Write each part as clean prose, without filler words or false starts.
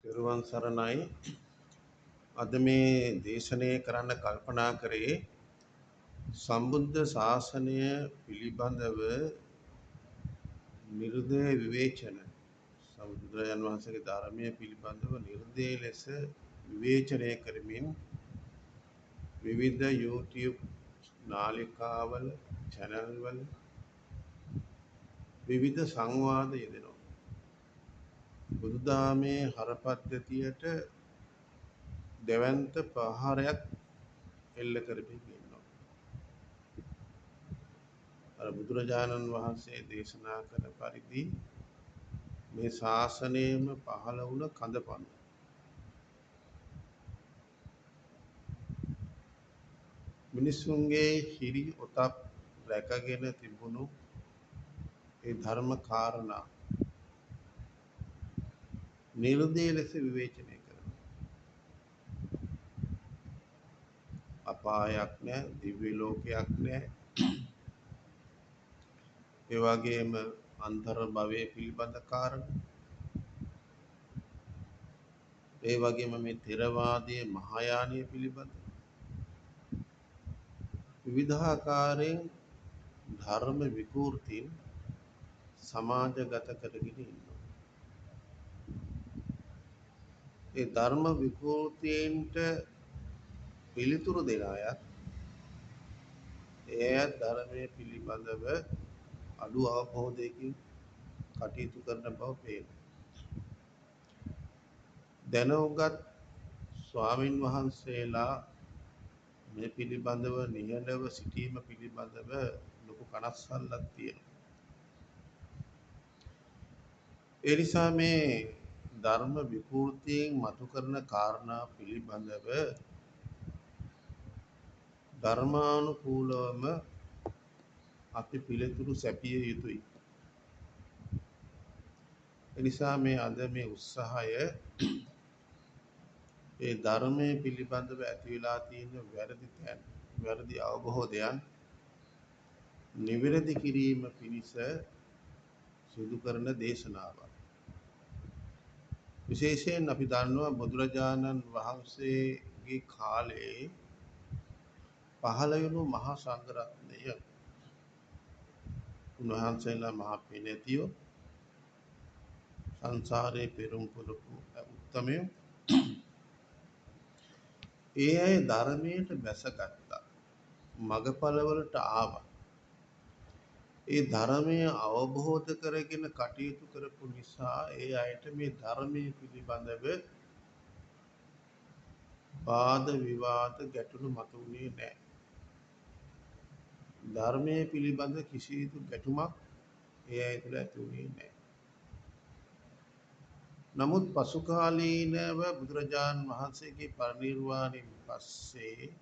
තෙරුවන් සරණයි. අද මේ දේශනය කරන්න කල්පනා කරේ සම්බුද්ධ ශාසනය පිළිබඳව නිර්දය විවේචන, සම්බුදුරජාන් වහන්සේගේ ධර්මය පිළිබඳව නිර්දය ලෙස විවේචනය කරමින් විවිධ YouTube නාලිකාවල, චැනල් වල විවිධ සංවාද යෙදෙනවා. බුදුදහමේ හරපද්ධතියට දැවැන්ත ප්‍රහාරයක් එල්ල කරමින් ඉන්නවා. අර බුදුරජාණන් වහන්සේ දේශනා කළ පරිදි මේ ශාසනයම පහළ වුණ කඳපණු මිනිසුන්ගේ හිරි ඔතප් රැකගෙන තිබුණු ඒ ධර්ම කාරණා නිර්දය ලෙස විවේචනය කරනවා. අපායක් නෑ, දිව්‍ය ලෝකයක් නෑ, ඒ වගේම අන්තර භවය පිළිබඳ කාරණා, ඒ වගේම මේ ථෙරවාදයේ මහායානය පිළිබඳ විවිධාකාරයෙන් ධර්ම විකෘතීන් සමාජගත කරගෙන ඉන්නවා. ඒ ධර්ම විකෘතීන්ට පිළිතුරු දෙන අයත් ඒ අයත් ධර්මයේ පිළිබඳව අඩු අවබෝධයකින් කටයුතු කරන බව පේනවා. දැනුගත් ස්වාමින් වහන්සේලා මේ පිළිබඳව නිහඬව සිටීම පිළිබඳව ලොකු කනස්සල්ලක් තියෙනවා. ඒ නිසා මේ ධර්ම විකෘතියෙන් මතු කරන කාරණා පිළිබඳව ධර්මානුකූලවම අපි පිළිතුරු සැපිය යුතුයි. ඒ නිසා මේ අද මේ උත්සාහය ඒ ධර්මයේ පිළිබඳව ඇති වෙලා තියෙන වැරදි තැන්, වැරදි අවබෝධයන් නිවැරදි කිරීම පිණිස සිදු කරන දේශනාවක්. විශේෂයෙන් අපි දන්නවා බුදුරජාණන් වහන්සේගේ කාලයේ පහළ වුණු මහා සංඝරත්නය, උන්වහන්සේලා මහා පිනැතියෝ, සංසාරේ පෙරුම් පුරපු උත්තමයෝ. ඒ අය ධර්මයට බැසගත්තා, මගපලවලට ආවා. ඒ ධර්මය අවබෝධ කරගෙන කටයුතු කරපු නිසා ඒ අයට මේ ධර්මය පිළිබඳව වාද විවාද ගැටලු මතුවුනේ නැහැ. ධර්මය පිළිබඳ කිසිදු ගැටුමක් ඒ අය තුළ ඇති වුණේ නැහැ. නමුත් පසු කාලීනව බුදුරජාන් වහන්සේගේ පරිනිර්වාණයෙන් පස්සේ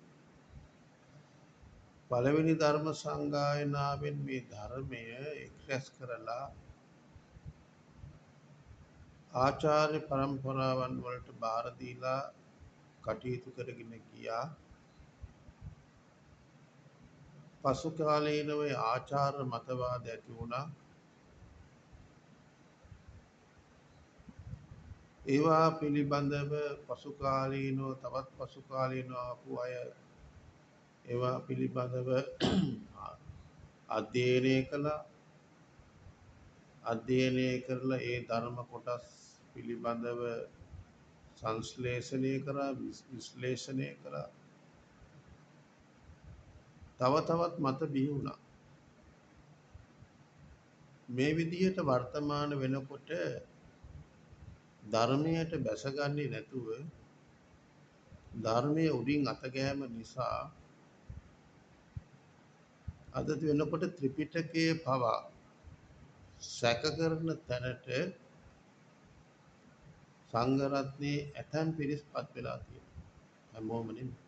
පළවෙනි ධර්ම සංගායනාවෙන් මේ ධර්මය එක් රැස් කරලා ආචාර්ය පරම්පරාවන් වලට බාර දීලා කටයුතු කරගෙන ගියා. පසු කාලීනව ආචාර්ය මතවාද ඇති වුණා. ඒවා පිළිබඳව පසු කාලීනව තවත් පසු කාලීනව ආපු අය ඒවා පිළිබඳව අධ්‍යයනය කළා. අධ්‍යයනය කරලා ඒ ධර්ම කොටස් පිළිබඳව සංශ්ලේෂණය කරා, විශ්ලේෂණය කරා. තව තවත් මත බිහි වුණා. මේ විදිහට වර්තමාන වෙනකොට ධර්මයට බැසගන්නේ නැතුව ධර්මයේ උඩින් අත ගෑම නිසා අද වෙනකොට ත්‍රිපිටකයේ පවා සැක කරන තැනට සංඝ රත්නයේ ඇතැම් පිරිස් පත් වෙලා තියෙනවා. හැමෝම නෙමෙයි.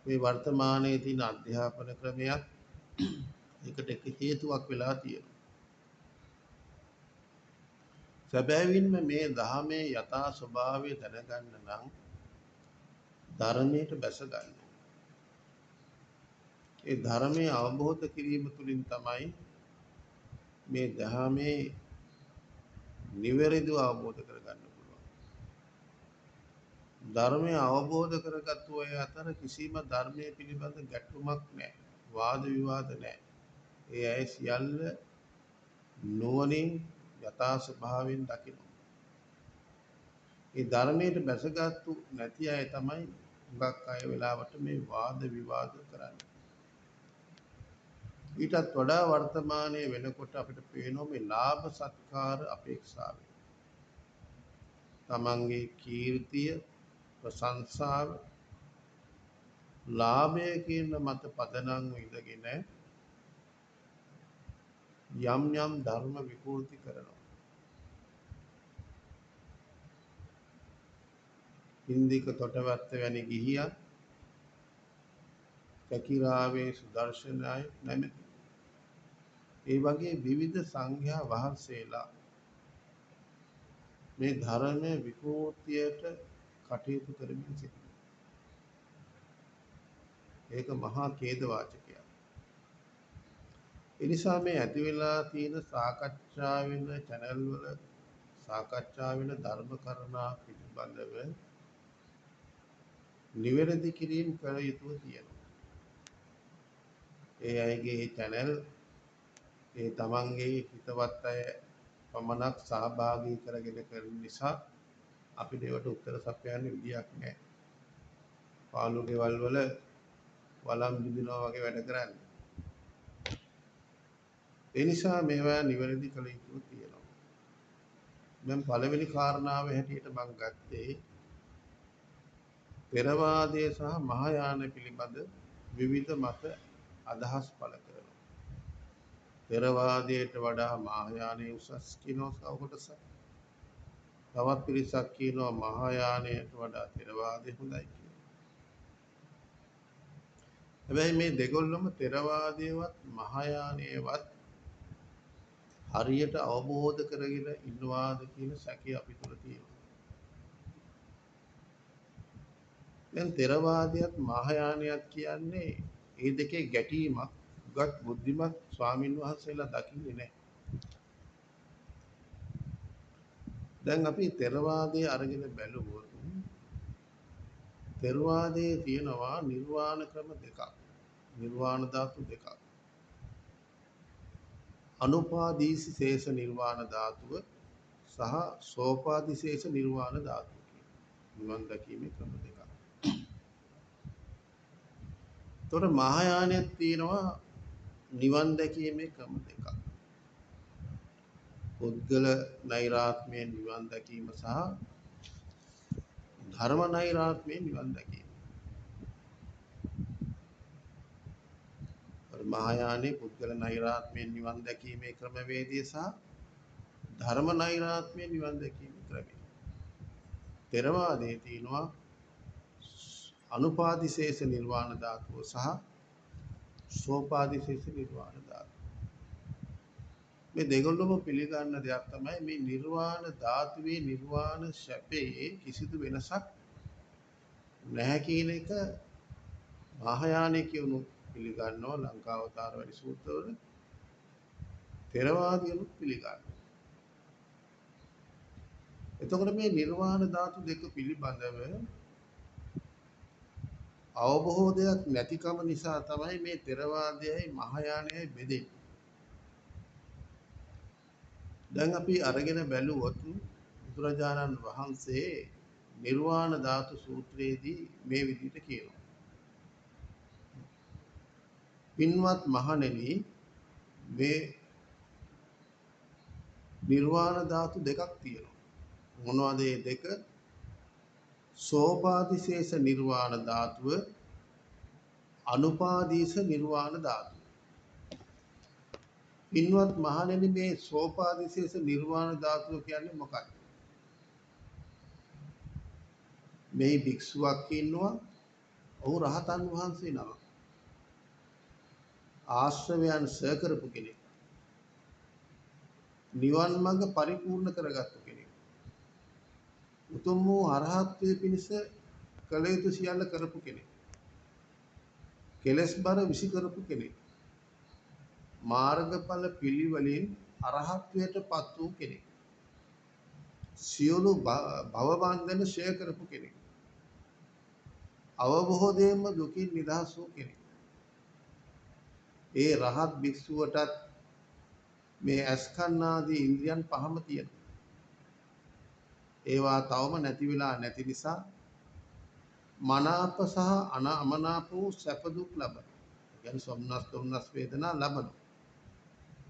මේ වර්තමානයේ තියෙන අධ්‍යාපන ක්‍රමයක් ඒකට එක හේතුවක් වෙලා තියෙනවා. සැබෑවින්ම මේ දහමේ යථා ස්වභාවය දැනගන්න නම් ධර්මයට බැස ගන්න. ඒ ධර්මය අවබෝධ කිරීම තුළින් තමයි මේ දහමේ නිවැරදිව අවබෝධ කරගන්න පුළුවන්. ධර්මය අවබෝධ කරගත්තු අය අතර කිසිම ධර්මයේ පිළිබඳ ගැටුමක් නැහැ. වාද විවාද නැහැ. ඒ අය සියල්ල නුවණින් යථා ස්වභාවයෙන් දකිනවා. ඒ ධර්මයට බැසගත්තු නැති අය තමයි හුඟක් අය වෙලාවට මේ වාද විවාද කරන්නේ. ඊටත් වඩා වර්තමානයේ වෙනකොට අපිට පේනවා මේ ලාභ සත්කාර අපේක්ෂාවෙන් තමන්ගේ කීර්තිය, ප්‍රශංසාව, ලාභය කියන මත පදනම්ව ඉඳගෙන යම් යම් ධර්ම විකෘති කරනවා. ඉන්දික තොටවත්ත වැනි ගිහියන් කකිරාවේ සුදර්ශනය නැමැති ඒ වගේ විවිධ සංඝයා වහන්සේලා මේ ධර්මයේ විකෘතියට කටයුතු කරමින් සිටිනවා. ඒක මහා ඛේදවාචකයක්. ඒ නිසා මේ ඇති වෙලා තියෙන සාකච්ඡා වෙන චැනල් වල සාකච්ඡා වෙන ධර්ම කරුණා පිළිබඳව නිවැරදි කිරීම කළ යුතුව තියෙනවා. ඒ අයගේ චැනල් ඒ තමන්ගේ හිතවත් අය පමණක් සහභාගී කරගෙන කරන නිසා අපිට ඒවට උත්තර සපයන්න විදියක් නැහැ. පාළු ගෙවල් වල වළම් බිඳිනවා වගේ වැඩ කරන්නේ. ඒ නිසා මේවා නිවැරදි කළ යුතුව තියෙනවා. මම පළවෙනි කාරණාව හැටියට මම ගත්තේ ථේරවාදය සහ මහායාන පිළිබඳ විවිධ මත අදහස් පළ කරනවා. ථේරවාදයට වඩා මහායානය උසස් කියනවා තව කොටසක්. තවත් පිරිසක් කියනවා මහායානයට වඩා ථේරවාදය හොඳයි කියලා. හැබැයි මේ දෙගොල්ලොම ථේරවාදයවත් මහායානයවත් හරියට අවබෝධ කරගෙන ඉන්නවාද කියන සැකය අපි තුළ තියෙනවා. දැන් ථේරවාදයත් මහායානයත් කියන්නේ ඒ දෙකේ ගැටීමක් උගත් බුද්ධිමත් ස්වාමින් වහන්සේලා දකින්නේ නැහැ. දැන් අපි ථේරවාදය අරගෙන බැලුවොත් ථේරවාදයේ තියෙනවා නිර්වාණ ක්‍රම දෙකක්. නිර්වාණ ධාතු දෙකක්. අනුපාදීශේෂ නිර්වාණ ධාතුව සහ සෝපාදිශේෂ නිර්වාණ ධාතුව කියන නිවන් දැකීමේ ක්‍රම දෙකක්. එතකොට මහායානයේත් තියෙනවා නිවන් දැකීමේ ක්‍රම දෙකක්. පුද්ගල නෛරාත්මයෙන් නිවන් දැකීම සහ ධර්ම නෛරාත්මයෙන් නිවන් දැකීම. මහායානයේ පුද්ගල නෛරාත්මයෙන් නිවන් දැකීමේ ක්‍රමවේදය සහ ධර්ම නෛරාත්මයෙන් නිවන් දැකීමේ ක්‍රමය. ථේරවාදයේ තියෙනවා අනුපාදිශේෂ නිර්වාණ ධාතුව සහ සෝපාදිශේෂ නිර්වාණ ධාතුව. මේ දෙගොල්ලොම පිළිගන්න දෙයක් තමයි මේ නිර්වාණ ධාතුවේ නිර්වාණ ශපේ කිසිදු වෙනසක් නැහැ කියන එක මහායානයේ කියනු පිළිගන්නවා ලංකාවතාර වැනි සූත්‍රවල. ථේරවාදියනුත් පිළිගන්නවා. එතකොට මේ නිර්වාණ ධාතු දෙක පිළිබඳව අවබෝධයක් නැතිකම නිසා තමයි මේ ථේරවාදයයි මහායානයයි බෙදෙන්නේ. දැන් අපි අරගෙන බැලුවොත් බුදුරජාණන් වහන්සේ නිර්වාණ ධාතු සූත්‍රයේදී මේ විදිහට කියනවා. පින්වත් මහණෙනි, මේ නිර්වාණ ධාතු දෙකක් තියෙනවා. මොනවද මේ දෙක? සෝපාදිශේෂ නිර්වාණ ධාතුව, අනුපාදීශ නිර්වාණ ධාතුව. පින්වත් මහණෙනි, මේ සෝපාදිශේෂ නිර්වාණ ධාතුව කියන්නේ මොකක්ද? මේ භික්ෂුවක් ඉන්නවා, ඔහු රහතන් වහන්සේ නමක්. ආශ්‍රවයන් ශය කරපු කෙනෙක්. නිවන් මඟ පරිපූර්ණ කරගත්තු කෙනෙක්. උතුම් වූ අරහත්ත්වයේ පිණිස කළ යුතු සියල්ල කරපු කෙනෙක්. කෙලෙස් බර විසි කරපු කෙනෙක්. මාර්ගඵල පිළිවෙලින් අරහත්ත්වයට පත් වූ කෙනෙක්. සියලු භව බන්ධන ක්ෂය කරපු කෙනෙක්. අවබෝධයෙන්ම දුකින් නිදහස් වූ කෙනෙක්. ඒ රහත් භික්ෂුවටත් මේ ඇස් කන් ආදී ඉන්ද්‍රියන් පහම තියෙනවා. ඒවා තවම නැති වෙලා නැති නිසා මනාප සහ අමනාප වූ සැප දුක් ලබනවා. ඒ කියන්නේ සොම්නස් දුම්නස් වේදනා ලබනවා.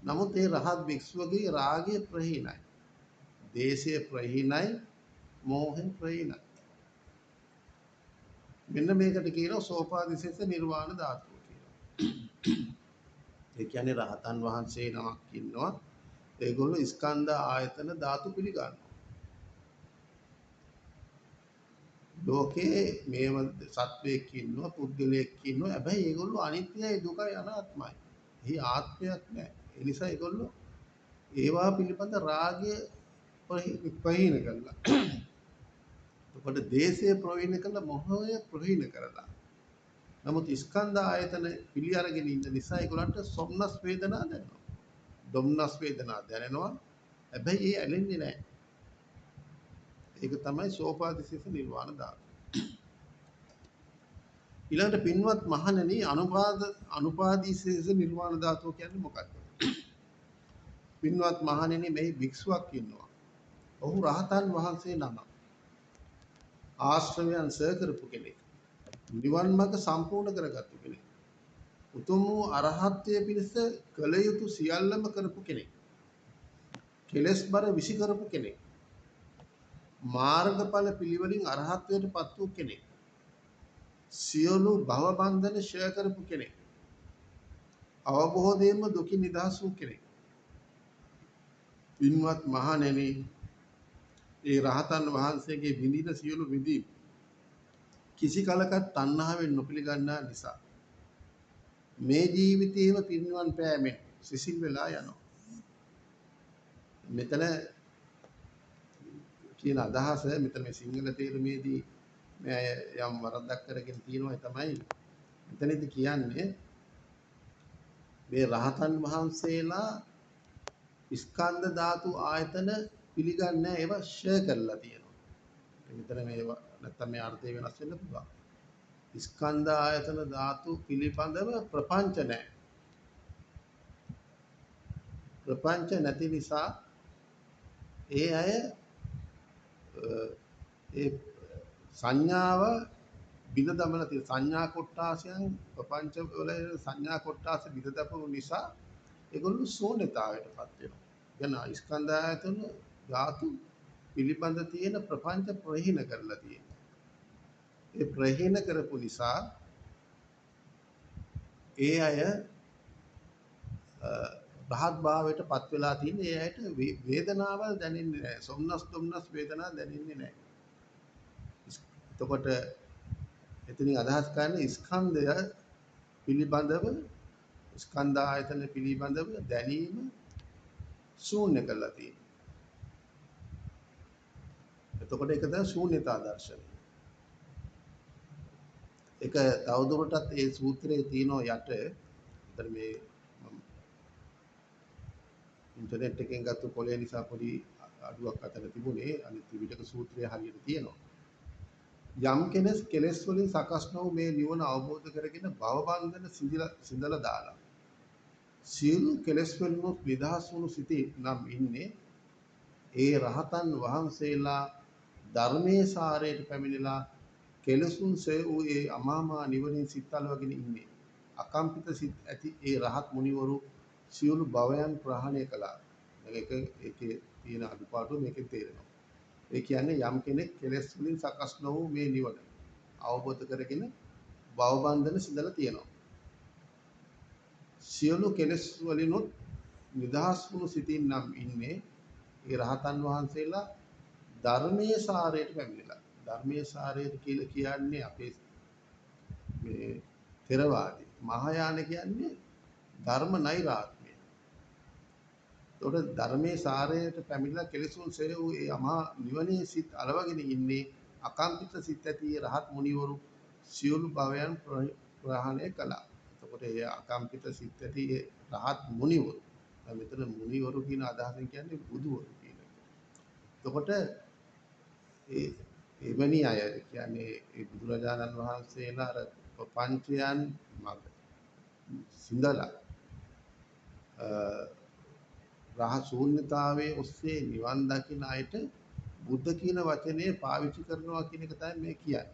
නමුත් ඒ රහත් භික්ෂුවගේ රාගය ප්‍රහීනයි. දේශය ප්‍රහීනයි, මෝහය ප්‍රහීනයි. මෙන්න මේකට කියනවා සෝපාදිශේෂ නිර්වාණ ධාතුව කියලා. ඒ කියන්නේ රහතන් වහන්සේ නමක් ඉන්නවා. ඒගොල්ලෝ ස්කන්ධ ආයතන ධාතු පිළිගන්නවා. ලෝකේ මේව සත්වයෙක් ඉන්නවා, පුද්ගලයෙක් ඉන්නවා. හැබැයි ඒගොල්ලෝ අනිත්‍යයි, දුකයි, අනාත්මයි. එහි ආත්මයක් නැහැ. ඒ නිසා ඒගොල්ලෝ ඒවා පිළිබඳ රාගය ප්‍රහීන කරලා, එතකොට දේශය ප්‍රහීන කරලා, මොහය ප්‍රහීන කරලා. නමුත් ස්කන්ධ ආයතන පිළි අරගෙන ඉන්න නිසා ඒගොල්ලන්ට සොම්නස් වේදනා දැනෙනවා. දුම්නස් වේදනා දැනෙනවා. හැබැයි ඒ ඇලෙන්නේ නැහැ. ඒක තමයි සෝපාදිශේෂ නිර්වාණ ධාතුව. ඊළඟට පින්වත් මහණෙනි, අනුපාදිශේෂ නිර්වාණ ධාතුව කියන්නේ මොකක්ද? පින්වත් මහණෙනි, මෙහි භික්ෂුවක් ඉන්නවා. ඔහු රහතන් වහන්සේ නමක්. ආශ්‍රවයන් සර් කරපු කෙනෙක්. නිවන් මඟ සම්පූර්ණ කරගත්තු කෙනෙක්. උතුම් වූ අරහත්ත්වය පිණිස කළ යුතු සියල්ලම කරපු කෙනෙක්. කෙලෙස් බර විසි කරපු කෙනෙක්. මාර්ගඵල පිළිවෙලින් අරහත්ත්වයට පත් වූ කෙනෙක්. සියලු භව බන්ධන ක්ෂය කරපු කෙනෙක්. අවබෝධයෙන්ම දුකින් නිදහස් වූ කෙනෙක්. පින්වත් මහණෙනි, ඒ රහතන් වහන්සේගේ විඳින සියලු විඳීම් කිසි කලකත් තණ්හාවෙන් නොපිළගන්නා නිසා මේ ජීවිතයේම පිරිනිවන් පෑමෙන් සිසිල් වෙලා යනවා. මෙතන කියන අදහස මෙතන මේ සිංහල තේරුමේදී මේ අය යම් වරදක් කරගෙන තියෙනවා. ඒ තමයි මෙතනදී කියන්නේ මේ රහතන් වහන්සේලා ස්කන්ධ ධාතු ආයතන පිළිගන්නේ ඒවා ෂය කරලා තියෙනවා. මෙතන මේවා නැත්තම් මේ අර්ථය වෙනස් වෙන්න පුළුවන්. ස්කන්ධ ආයතන ධාතු පිළිබඳව ප්‍රපංච නැහැ. ප්‍රපංච නැති නිසා ඒ අය ඒ සංඥාව බිඳ දමන තියෙන සංඥා කොට්ටාසයන් ප්‍රපංච වල සංඥා කොට්ටාස බිඳ දපු නිසා ඒගොල්ලෝ ශූන්‍යතාවයට පත් වෙනවා. දැන් ස්කන්ධ ආයතන ධාතු පිළිබඳ තියෙන ප්‍රපංච ප්‍රහීන කරලා තියෙනවා. ඒ ප්‍රහීන කරපු නිසා ඒ අය රහත් භාවයට පත් වෙලා තියෙන ඒ අයට වේදනාවල් දැනෙන්නේ නැහැ. සොම්නස් දුම්නස් වේදනා දැනෙන්නේ නැහැ. එතකොට එතනින් අදහස් කරන්නේ ස්කන්ධය පිළිබඳව ස්කන්ධ ආයතන පිළිබඳව දැනීම ශූන්‍ය කරලා තියෙනවා. එතකොට ඒක තමයි ශූන්‍යතා දර්ශනය. ඒක තවදුරටත් ඒ සූත්‍රයේ තියෙනවා යට. එතන මේ ඉන්ටර්නෙට් එකෙන් ගත්ත කොලේ නිසා පොඩි අඩුවක් අතර තිබුණේ. අනිත් ත්‍රිපිටක සූත්‍රය හරියට තියෙනවා. යම් කෙනෙක් කෙලෙස් වලින් සකස් නොවූ මේ නිවන අවබෝධ කරගෙන භව බන්ධන සිඳලා දාලා සියලු කෙලෙස් වලින් නිදහස් වුණු සිතේ නම් ඉන්නේ ඒ රහතන් වහන්සේලා ධර්මයේ සාරයට පැමිණිලා කෙලෙසුන් සේ වූ ඒ අමාමා නිවනින් සිත් අලවගෙන ඉන්නේ. අකම්පිත සිත් ඇති ඒ රහත් මුනිවරු සියලු භවයන් ප්‍රහාණය කළා. දැන් ඒකේ තියෙන අඩුපාඩු මේකෙන් තේරෙනවා. ඒ කියන්නේ යම් කෙනෙක් කෙලෙස් වලින් සකස් නොවූ මේ නිවන අවබෝධ කරගෙන භව බන්ධන සිඳලා තියෙනවා. සියලු කෙලෙස් වලිනුත් නිදහස් වුණු සිතින් නම් ඉන්නේ ඒ රහතන් වහන්සේලා ධර්මයේ සාරයට පැමිණිලා. ධර්මයේ සාරයට කියලා කියන්නේ අපේ මේ ථේරවාදී මහායාන කියන්නේ ධර්ම නෛරාත්ම්‍ය. එතකොට ධර්මයේ සාරයට පැමිණිලා කෙලෙසුන් සේ වූ ඒ අමහා නිවනේ සිත් අලවගෙන ඉන්නේ අකම්පිත සිත් ඇති රහත් මුනිවරු සියලු භවයන් ප්‍රහාණය කළා. එතකොට ඒ අකම්පිත සිත් ඇති රහත් මුනිවරු, මෙතන මුනිවරු කියන අදහසෙන් කියන්නේ බුදුවරු කියන එක. එතකොට ඒ එවැනි අය කියන්නේ ඒ බුදුරජාණන් වහන්සේලා අර ප්‍රපංචයන් මග සිඳලා රහ ශූන්‍යතාවයේ ඔස්සේ නිවන් දකින අයට බුද්ධ කියන වචනේ පාවිච්චි කරනවා කියන එක තමයි මේ කියන්නේ.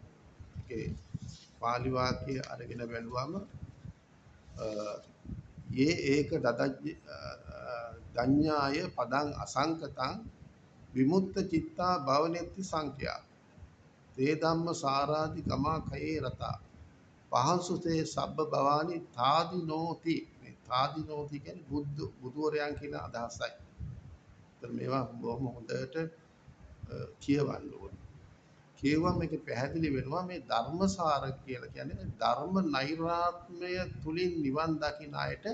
ඒකේ පාලි වාක්‍ය අරගෙන බැලුවම යේ ඒක දඤ්ඤාය පදං අසංකතං විමුක්ත චිත්තා භවනෙත්ති සංඛ්‍යා තේ ධම්ම සාරාදි ගමා කයේ රතා පහංසුතේ සබ්බ භවානි තාදිනෝති. මේ තාදිනෝති කියන්නේ බුද්ධ බුදුවරයන් කියන අදහසයි. ඒතර මේවා බොහොම හොඳට කියවන්න ඕනේ. කියවුවම මේක පැහැදිලි වෙනවා මේ ධර්මසාර කියලා කියන්නේ ධර්ම නෛරාත්මය තුලින් නිවන් දකින අයට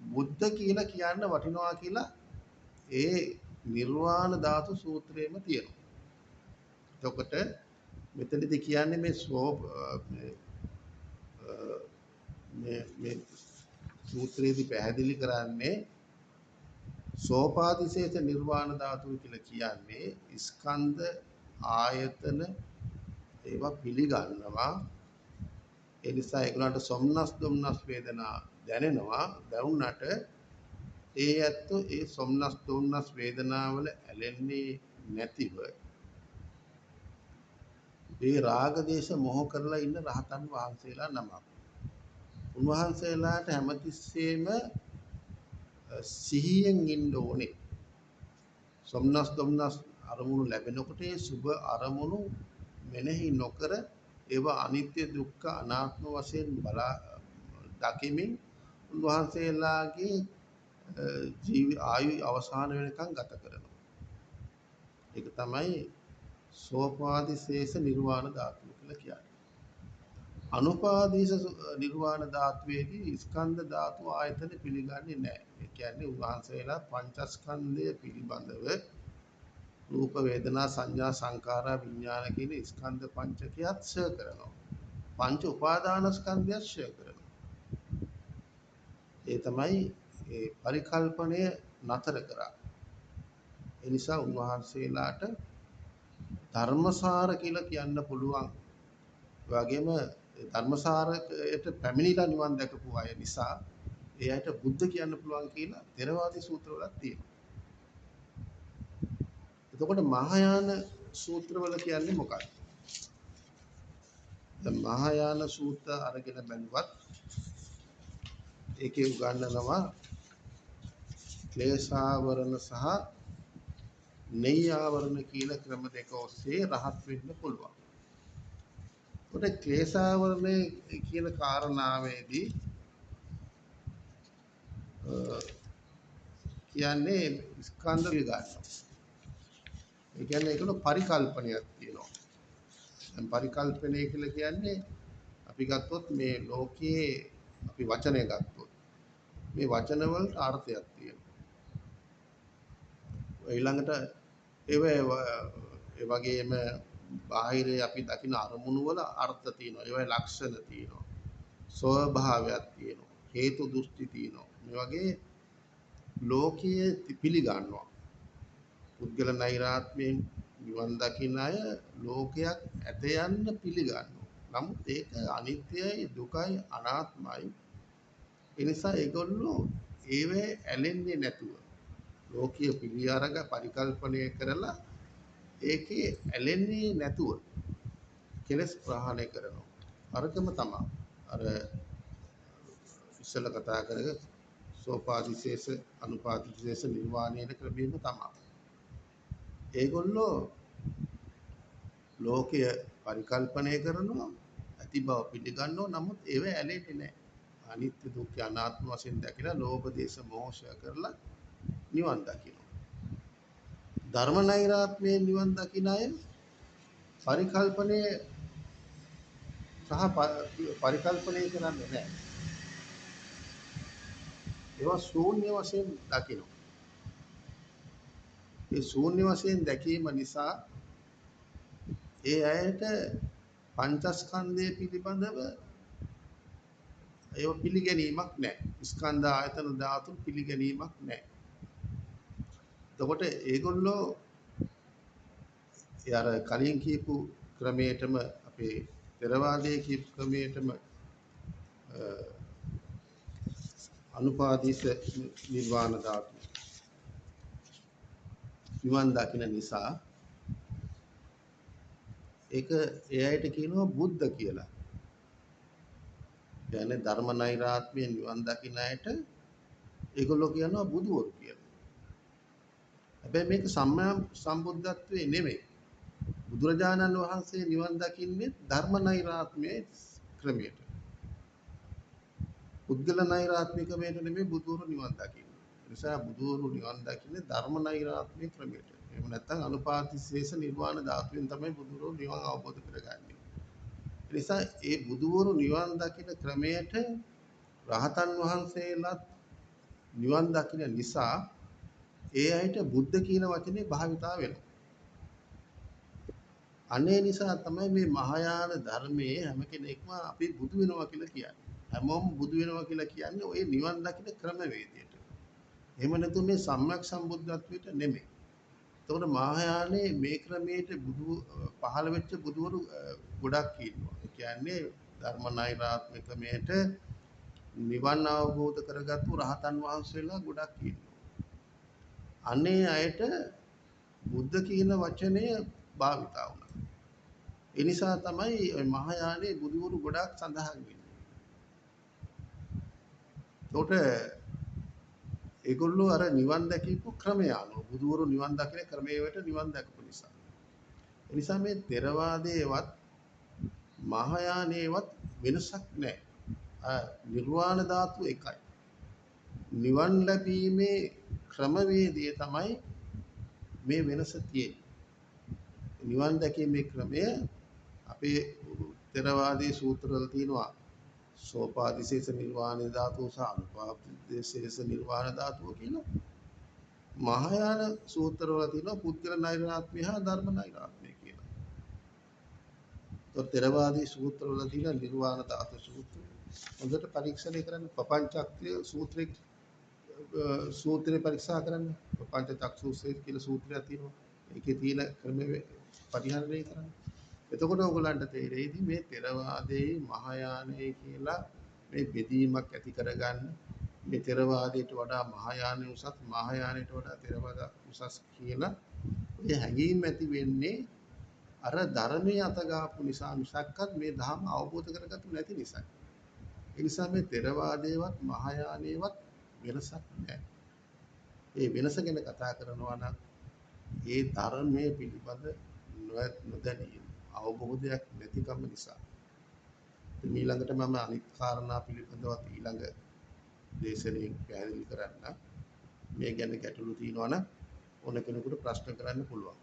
බුද්ධ කියලා කියන්න වටිනවා කියලා ඒ නිර්වාණ ධාතු සූත්‍රයේම තියෙනවා. එතකොට මෙතනදී කියන්නේ මේ මේ මේ සූත්‍රයේදී පැහැදිලි කරන්නේ සෝපාදිශේෂ නිර්වාණ ධාතුව කියලා කියන්නේ ස්කන්ධ ආයතන ඒවා පිළිගන්නවා. ඒ නිසා ඒගොල්ලන්ට සොම්නස් දුම්නස් වේදනා දැනෙනවා. දැනුණාට ඒ ඇත්තෝ ඒ සොම්නස් දුම්නස් වේදනාවල ඇලෙන්නේ නැතිව ඒ රාග දේශ මොහ කරලා ඉන්න රහතන් වහන්සේලා නමක්. උන්වහන්සේලාට හැමතිස්සෙම සිහියෙන් ඉන්න ඕනේ. සොම්නස් දුම්නස් අරමුණු ලැබෙනකොට ඒ සුබ අරමුණු මෙනෙහි නොකර ඒවා අනිත්‍ය දුක්ඛ අනාත්ම වශයෙන් බලා දකිමින් උන්වහන්සේලාගේ ජීවි ආයු අවසාන වෙනකන් ගත කරනවා. ඒක තමයි සෝපාදිශේෂ නිර්වාණ ධාතුව කියලා කියන්නේ. අනුපාදිශ නිර්වාණ ධාතුවේදී ස්කන්ධ ධාතු ආයතන පිළිගන්නේ නැහැ. ඒ කියන්නේ උන්වහන්සේලා පංචස්කන්ධය පිළිබඳව රූප වේදනා සංඥා සංඛාරා විඥාන කියන ස්කන්ධ පංචකයත් ක්ෂය කරනවා. පංච උපාදානස්කන්ධයත් ක්ෂය කරනවා. ඒ තමයි ඒ පරිකල්පනය නතර කරා. ඒ නිසා උන්වහන්සේලාට ධර්මසාර කියලා කියන්න පුළුවන්. ඒ වගේම ධර්මසාරයට පැමිණිලා නිවන් දැකපු අය නිසා ඒ අයට බුද්ධ කියන්න පුළුවන් කියලා තෙරවාදී සූත්‍රවලත් තියෙනවා. එතකොට මහායාන සූත්‍රවල කියන්නේ මොකක්ද? දැන් මහායාන සූත්‍ර අරගෙන බැලුවත් ඒකේ උගන්වනවා ක්ලේශාවරණ සහ නෙය්‍යාවරණ කියලා ක්‍රම දෙක ඔස්සේ රහත් වෙන්න පුළුවන්. එතකොට ක්ලේශාවරණ කියන කාරණාවේදී කියන්නේ ස්කන්ධ ගන්නවා. ඒ කියන්නේ ඒකල පරිකල්පනයක් තියෙනවා. දැන් පරිකල්පනය කියලා කියන්නේ අපි ගත්තොත් මේ ලෝකයේ අපි වචනය ගත්තොත් මේ වචන වලට අර්ථයක් තියෙනවා. ඊළඟට ඒ වගේම බාහිරේ අපි දකින අරමුණු වල අර්ථ තියෙනවා. ඒවයි ලක්ෂණ තියෙනවා. ස්වභාවයක් තියෙනවා. හේතු දෘෂ්ටි තියෙනවා. මේ වගේ ලෝකයේ පිළිගන්නවා. පුද්ගල නෛරාත්මයෙන් නිවන් දකින අය ලෝකයක් ඇත යන්න පිළිගන්නවා. නමුත් ඒක අනිත්‍යයි, දුකයි, අනාත්මයි. ඒ නිසා ඒගොල්ලෝ ඒවේ ඇලෙන්නේ නැතුව ලෝකීය පිළි අරග පරිකල්පනය කරලා ඒකේ ඇලෙන්නේ නැතුව කෙලස් ප්‍රහාණය කරනවා. අරකම තමයි අර ඉස්සෙල්ලා කතා කරග සෝපාදිශේෂ අනුපාදිශේෂ නිර්වාණයන ක්‍රමයේම තමයි. ඒගොල්ලෝ ලෝකය පරිකල්පනය කරනවා, ඇති බව පිළිගන්නවා, නමුත් ඒව ඇලෙන්නේ නැහැ. අනිත්‍ය දුක්ඛ අනාත්ම වශයෙන් දැකලා ලෝභ දේශ මොහය කරලා නිවන් දකිනවා. ධර්ම නෛරාත්මයෙන් නිවන් දකින අය පරිකල්පනය සහ පරිකල්පනය කරන්නේ නැහැ. ඒවා ශූන්‍ය වශයෙන් දකිනවා. ඒ ශූන්‍ය වශයෙන් දැකීම නිසා ඒ අයට පංචස්කන්ධය පිළිබඳව ඒව පිළිගැනීමක් නැහැ. ස්කන්ධ ආයතන ධාතු පිළිගැනීමක් නැහැ. එතකොට ඒගොල්ලෝ ඒ අර කලින් කියපු ක්‍රමයටම අපේ ථෙරවාදයේ කියපු ක්‍රමයටම අනුපාදිස නිර්වාණ ධාතුව නිවන් දකින නිසා ඒක ඒ අයට කියනවා බුද්ධ කියලා. කියන්නේ ධර්ම නෛරාත්ම්‍ය නිවන් දකින අයට ඒගොල්ලෝ කියනවා බුදුවරු කියලා. හැබැයි මේක සම්මා සම්බුද්ධත්වයේ නෙමෙයි. බුදුරජාණන් වහන්සේ නිවන් දකින්නේ ධර්ම නෛරාත්ම්‍යයේ ක්‍රමයට. පුද්ගල නෛරාත්මික ක්‍රමයට නෙමෙයි බුදුවරු නිවන් දකින්නේ. ඒ නිසා බුදුවරු නිවන් දකින්නේ ධර්ම නෛරාත්මික ක්‍රමයට. එහෙම නැත්නම් අනුපාතිශේෂ නිර්වාණ ධාතුවෙන් තමයි බුදුවරු නිවන් අවබෝධ කරගන්නේ. ඒ නිසා ඒ බුදුවරු නිවන් දකින ක්‍රමයට රහතන් වහන්සේලාත් නිවන් දකින නිසා ඒ අයට බුද්ධ කියන වචනේ භාවිතා වෙනවා. අනේ නිසා තමයි මේ මහායාන ධර්මයේ හැම කෙනෙක්ම අපි බුදු වෙනවා කියලා කියන්නේ. හැමෝම බුදු වෙනවා කියලා කියන්නේ ඔය නිවන් දකින ක්‍රමවේදයට. එහෙම නැතු මේ සම්‍යක් සම්බුද්ධත්වයට නෙමෙයි. එතකොට මහායානයේ මේ ක්‍රමයට බුදු පහළ වෙච්ච බුදුවරු ගොඩක් ඉන්නවා. ඒ කියන්නේ ධර්ම නෛරාත්මික ක්‍රමයට නිවන් අවබෝධ කරගත්තු රහතන් වහන්සේලා ගොඩක් ඉන්නවා. අනේ අයට බුද්ධ කියන වචනය භාවිතා වුණා. ඒ නිසා තමයි ඔය මහායානයේ බුදුවරු ගොඩක් සඳහන් වෙන්නේ. එතකොට ඒගොල්ලෝ අර නිවන් දැකීපු ක්‍රමය අනුව බුදුවරු නිවන් දකින ක්‍රමයට නිවන් දැකපු නිසා. ඒ නිසා මේ ථෙරවාදයේවත් මහායානයේවත් වෙනසක් නැහැ. නිර්වාණ ධාතුව එකයි. නිවන් ලැබීමේ ක්‍රමවේදය තමයි මේ වෙනස තියෙන්නේ. නිවන් දැකීමේ ක්‍රමය අපේ ථෙරවාදී සූත්‍රවල තියෙනවා. සෝපාදිශේෂ නිර්වාණ ධාතුව සහ අනුපාදිශේෂ නිර්වාණ ධාතුව කියලා. මහායාන සූත්‍රවල තියෙනවා පුද්ගල නෛරාත්ම්‍ය හා ධර්ම නෛරාත්ම්‍ය කියලා. ඒතකොට ථෙරවාදී සූත්‍රවල තියෙන නිර්වාණ ධාතු සූත්‍රය හොඳට පරීක්ෂණය කරන්න. ප්‍රපංචක්තිය සූත්‍රය පරීක්ෂා කරන්න. ප්‍රපංච චක්සුසේ කියලා සූත්‍රයක් තියෙනවා. ඒකේ තියෙන ක්‍රම පරිහරණය කරන්න. එතකොට ඔයගොල්ලන්ට තේරෙයිද මේ ථෙරවාදයේ මහායානයේ කියලා මේ බෙදීමක් ඇති කරගන්න, මේ ථෙරවාදයට වඩා මහායානය උසස්, මහායානයට වඩා ථෙරවාද උසස් කියලා ඔය හැඟීම් ඇති වෙන්නේ අර ධර්මයේ අතගාපු නිසා මිසක්වත් මේ ධර්ම අවබෝධ කරගත්තු නැති නිසා. ඒ නිසා මේ ථෙරවාදයේවත් මහායානයේවත් වෙනසක් නැහැ. ඒ වෙනස ගැන කතා කරනවා නම් ඒ ධර්මයේ පිළිබඳ නොදැනීම, අවබෝධයක් නැතිකම නිසා. ඉතින් ඊළඟට මම අනිත් කාරණා පිළිබඳව ඊළඟ දේශනෙන් පැහැදිලි කරන්න. මේ ගැන ගැටලු තියෙනවා නම් ඕන කෙනෙකුට ප්‍රශ්න කරන්න පුළුවන්.